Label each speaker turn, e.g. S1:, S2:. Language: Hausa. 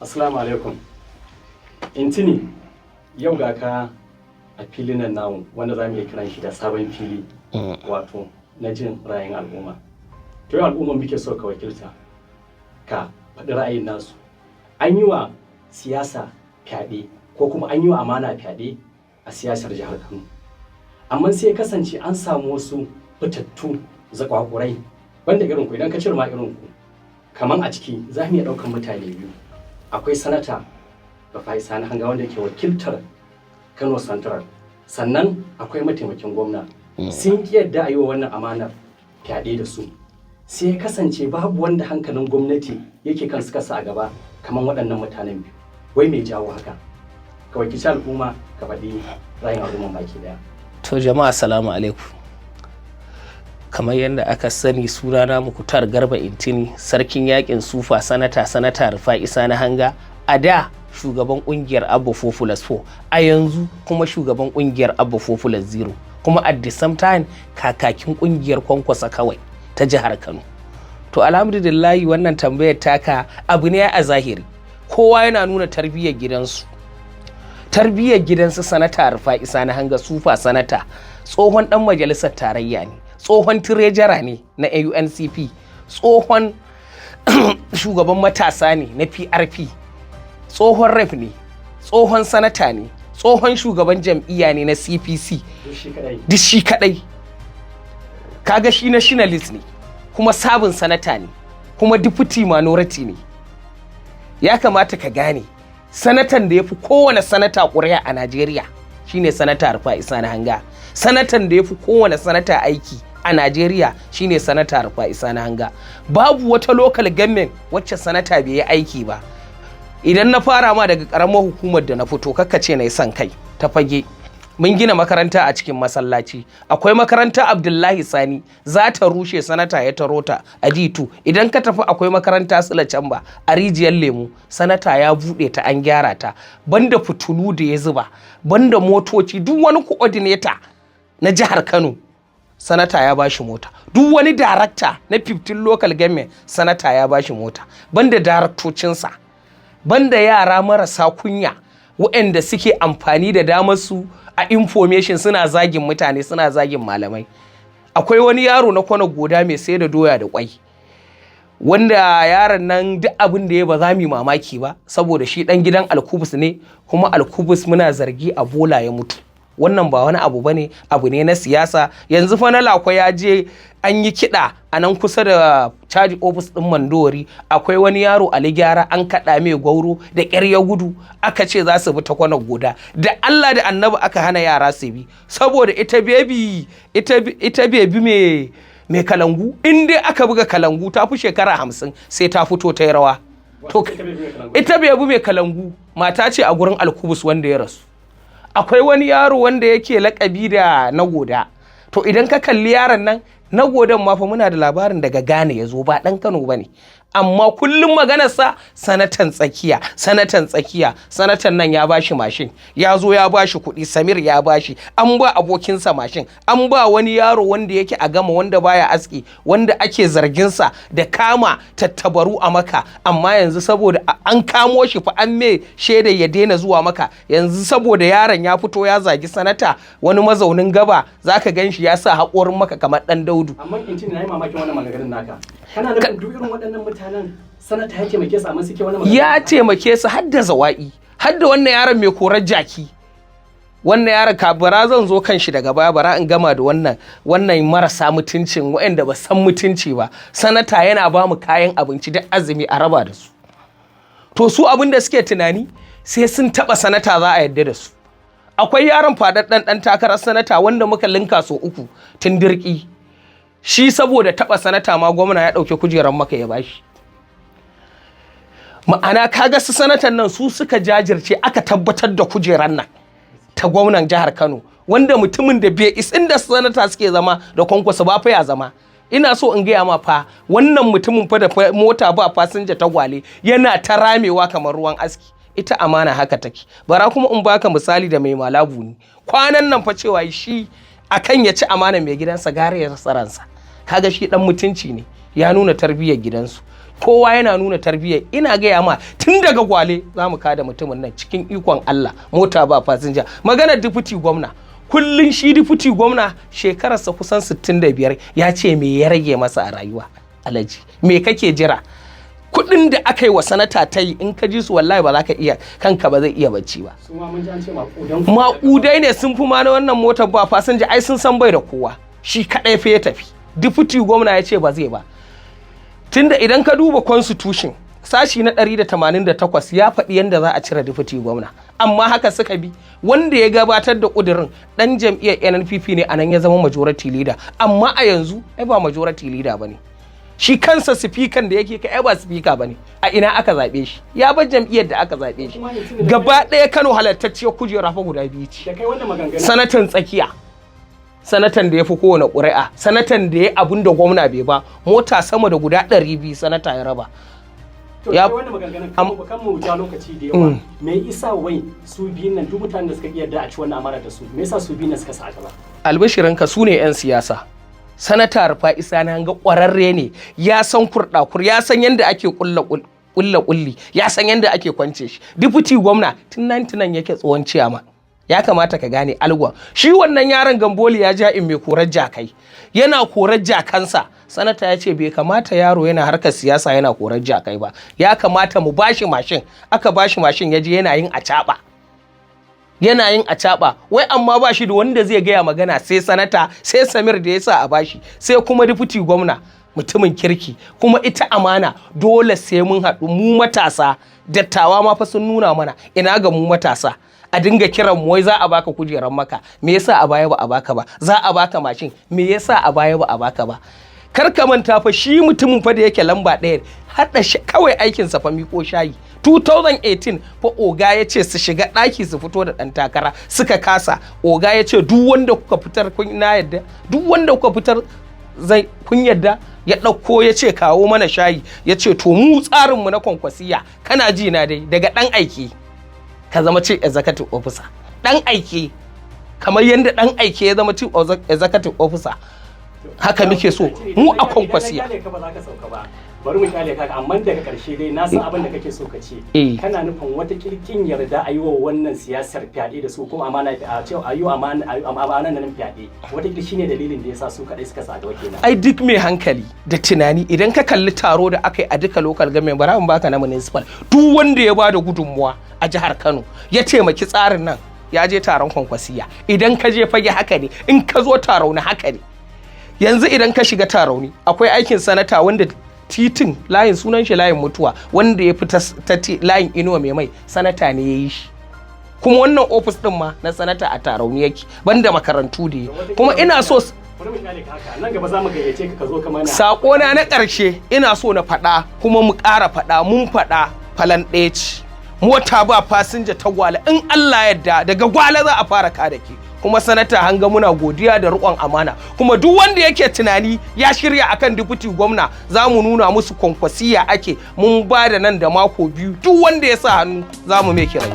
S1: Assalamu alaikum. Intini, yau ga ka a filin nan namu wanda za mu iya kiran shi da sabon fili, wato na jin ra'ayin al'umma. To, yau al'umma muke so ka wakilta, ka faɗi ra'ayin nasu. An yi wa siyasa fyaɗe ko kuma an yi wa amana fyaɗe a siyasar jihar Kano. Amma sai ya kasance an samu wasu fitattu zakwakurai banda irin ku, idan ka cire ma irin ku, kaman a ciki za mu iya ɗaukan mutane biyu. Akwai Sanata Rufa'i Sani Hanga wanda ke wakiltar Kano Central, sannan akwai mataimakin gwamna. Sun ki yadda a yi wa wannan amanar fyaɗe da su. Sai ya kasance babu wanda hankalin gwamnati yake kan suka sa a gaba kamar waɗannan mutanen biyu. Wai mai jawo haka? Ka wakilci al'umma, ka faɗi ra'ayin al'umman baki daya.
S2: To jama'a, salamu alaikum. Kamar yadda aka sani, sunana Mukutar Garba Intini, sarkin yakin sufa, sanata, Sanata Rufa'i Sani Hanga, a da shugaban kungiyar Abba 4+4, a yanzu kuma shugaban kungiyar Abba 4+0, kuma at the same time kakakin kungiyar Kwankwasa kawai ta jihar Kano. To alhamdulillahi, wannan tambayar taka abu ne a zahiri, kowa yana nuna tarbiyyar gidansu. Tarbiyyar gidansu Sanata Rufa'i Sani Hanga, sufa sanata, tsohon dan majalisar tarayya ne, tsohon treasurer ne na AUNCP, tsohon shugaban matasa ne na PRP, tsohon rep ne, tsohon sanata ne, tsohon shugaban jam'iyya ne na CPC.
S1: Duk shi kadai?
S2: Duk shi kadai. Kaga shi nationalist ne, kuma sabon sanata ne, kuma deputy minority ne. Ya kamata ka gane, sanatan da ya fi kowane sanata ƙuri'a a Najeriya shine Sanata Rufa'i Sani Hanga. Sanatan da ya fi kowane sanata aiki a Najeriya shine Sanata Rufa'i Sani Hanga. Babu wata local government wacce sanata bai yi aiki ba. Idan na fara ma daga karamar hukumar da na fito, kakka ce na yi son kai, ta Fage, mun gina makaranta a cikin masallaci. Akwai makaranta Abdullahi Sani, za ta rushe, sanata ya taro ta a D2. Idan ka tafi, akwai makaranta Sula Camba a Rijiyar Lemu, sanata ya buɗe ta, an gyara ta, banda fitulu da ya zuba, banda motoci. Duk wani coordinator na jihar Kano, sanata ya bashi mota. Duk wani darakta na 15 local government, sanata ya bashi mota, banda daraktocinsa, banda yara marasa kunya waɗanda suke amfani da damar su a information suna zagin mutane, suna zagin malamai. Akwai wani yaro na Kwana Goda mai sai da doya da kwai, wanda yaron nan duk abin da ya ba za mu yi mamaki ba, saboda shi dan gidan Alkubus ne, kuma Alkubus muna zargi a bola ya mutu. Wannan ba wani abu bane, abu ne na siyasa. Yanzu fa na Lakwa ya je an yi kiɗa a nan kusa da caji ofis ɗin Mandori. Akwai wani yaro Ali Gyara, an kaɗa mai gwauro, da ƙyar ya gudu. Aka ce za su bi ta Kwanar Goda, da Allah da Annabi aka hana yara su bi, saboda ita bebi, ita bebi mai kalangu, in dai aka buga kalangu ta fi shekara 50 sai ta fito ta yi rawa. To ita bebi mai kalangu mata ce a gurin Alkubus wanda ya rasu. Akwai wani yaro wanda yake lakabi da na Goda. To idan ka kalli yaron nan na Godan ma fa, muna da labarin daga Ghana ya zo, ba ɗan Kano ba ne, amma kullum maganarsa sanatan tsakiya, sanatan tsakiya. Sanatan nan ya bashi mashin, ya zo ya bashi kuɗi, Samir ya bashi, an ba abokinsa mashin, an ba wani yaro wanda yake a gama, wanda baya aski, wanda ake zarginsa da kama tattabaru a Maka, amma yanzu saboda an kamo shi fa, an me shaida ya daina zuwa Maka. Yanzu saboda yaron ya fito ya zagi sanata, wani mazaunin Gaba, zaka gan shi ya sa haƙorin maka kamar ɗan daudu.
S1: Amma Intini, na yi mamakin wannan maganganun naka. Kana nufin duk irin waɗannan mutanen sanata ya taimake su, amma suke wannan
S2: Ya
S1: maganganun?
S2: taimake su, har da zawa'i, har da wannan yaron mai korar jaki. Wannan yaron ka bara zan zo kan shi daga baya, bara in gama da wannan marasa mutuncin, waɗanda ba san mutunci ba. Sanata yana ba mu kayan abinci duk azumi a raba da su. To su abin da suke tunani, sai sun taɓa sanata za a yarda da su. Akwai yaron faɗaɗɗen ɗan takarar sanata wanda muka linka so uku tun dirki shi, saboda taɓa sanata ma gwamna ya ɗauki kujerar Maka ya bashi. Ma'ana, kaga su sanatan nan su suka jajirce aka tabbatar da kujerar nan ta gwamnan jihar Kano, wanda mutumin da bai is inda sanata suke zama da Kwankwasa ba fa ya zama. Ina so in gaya ma fa, wannan mutumin fa da mota ba fasinja ta Gwale yana ta ramewa kamar ruwan aski. Ita amana haka take. Bara kuma in baka misali da Mai Malabu ne kwanan nan fa, cewa shi akan ya ci amana mai gidansa gara ya rasa ransa. Kaga shi dan mutunci ne, ya nuna tarbiyyar gidansu. Kowa yana nuna tarbiyya. Ina gaya ma, tun daga Gwale za mu kada mutumin nan cikin ikon Allah, mota ba fasinja. Maganar deputy gwamna, kullun shi deputy gwamna shekararsa kusan 65, ya ce me ya rage masa a rayuwa? Alhaji, me kake jira? Kuɗin da aka yi wa sanata ta yi, in ka ji su, wallahi ba za ka iya, kanka ba zai iya bacci ba.
S1: Su ma mun ji an ce maƙudan
S2: Maƙudai ne, sun fi ma na wannan motar ba fasinja. Ai sun san bai da kowa, shi kaɗai fa ya tafi. Deputy gwamna ya ce ba zai ba, tunda idan ka duba constitution, sashi na 188 ya faɗi yadda za a cire deputy gwamna, amma haka suka bi. Wanda ya gabatar da ƙudurin ɗan jam'iyyar NNPP ne, anan ya zama majority leader, amma a yanzu ai ba majority leader ba ne. Shi kansa sifikan da yake ka, ai ba sifika ba ne. A ina aka zaɓe shi? Ya bar jam'iyyar da aka zaɓe shi gaba ɗaya. Kano halattacciyar kujera fa guda biyu ce.
S1: Da kai wannan maganganun.
S2: Sanatan tsakiya, sanatan da ya fi kowane ƙuri'a, sanatan da ya abun da gwamna bai ba, mota sama da guda 200 sanata ya raba.
S1: To, kai wannan maganganun, kan mu ja lokaci da yawa, me isa wai su biyun nan, duk mutanen da suka iya da a ci wannan amana da su, me yasa su biyun nan suka sa a gaba?
S2: Albishirinka, su ne 'yan siyasa. Sanata Rufa'i Sani Hanga ƙwararre ne, ya san kurɗakur, ya san yadda ake ƙulla ƙulla ƙulli, ya san yadda ake kwance shi. Deputy gwamna tun 99 yake tsohon ciyama. Ya kamata ka gane algwa shi wannan yaron Gamboli ya ja in mai korar jakai, yana korar jakansa. Sanata ya ce bai kamata yaro yana harkar siyasa yana korar jakai ba, ya kamata mu bashi mashin. Aka bashi mashin, ya je yana yin acaɓa, yana yin acaɓa wai, amma ba shi da wanda zai gaya magana sai sanata, sai Samir da ya sa a bashi, sai kuma deputy gwamna mutumin kirki. Kuma ita amana dole sai mun haɗu mu matasa. Dattawa ma fa sun nuna mana, ina ga mu matasa? A dinga kiran mu wai za a baka kujeran maka, me yasa a baya ba a baka ba? Za a baka mashin, me yasa a baya ba a baka ba? Kar ka manta fa, shi mutumin fa da yake lamba ɗaya, haɗa shi kawai aikinsa fa miko shayi. 2018 fa oga ya ce su shiga ɗaki su fito da ɗan takara, suka kasa. Oga ya ce duk wanda kuka fitar kun na yadda, duk wanda kuka fitar zai kun yadda. Ya ɗauko ya ce kawo mana shayi, ya ce to mu tsarinmu na Kwankwasiya, kana ji na dai, daga ɗan aiki ka zama chief executive officer, ɗan aiki, kamar yadda ɗan aiki ya zama chief executive officer, haka muke so mu a Kwankwasiya.
S1: Idan ka ba za ka sauka ba, bari mu kyale ka. Amma daga karshe dai na san abin da kake so ka ce. Kana nufin wata kirkin yarda a yi wa wannan siyasar fyaɗe da su, kuma amana a ce a yi wa amana nan fyaɗe, wata shine dalilin da yasa su kaɗai suka sa gaba kenan.
S2: Ai duk mai hankali da tunani, idan ka kalli taro da aka yi a duka local government, bara in baka na municipal, duk wanda ya bada gudunmuwa a jihar Kano ya taimaki tsarin nan ya je taron Kwankwasiya. Idan ka je Fage haka ne, in ka zo Tarauni haka ne. Yanzu idan ka shiga Tarauni, akwai aikin sanata wanda titin layin sunan shi layin mutuwa, wanda ya fi ta layin Inuwa mai mai, sanata ne ya yi shi. Kuma wannan ofis din ma na sanata a Tarauni yake, banda makarantu da yi. Kuma ina so
S1: Bari mu kyale ka haka, nan gaba za mu gayyace ka, ka zo ka mana.
S2: Saƙona na ƙarshe ina so na faɗa, kuma mu ƙara faɗa, mun faɗa falan ɗaya ce, mota ba fasinja ta Gwale, in Allah yadda daga Gwale za a fara kada ke. Kuma sanata Hanga, muna godiya da riƙon amana. Kuma duk wanda yake tunani ya shirya akan deputy gwamna, za mu nuna musu Kwankwasiya ake. Mun ba da nan da mako 2, duk wanda ya sa hannu za mu mai kiran.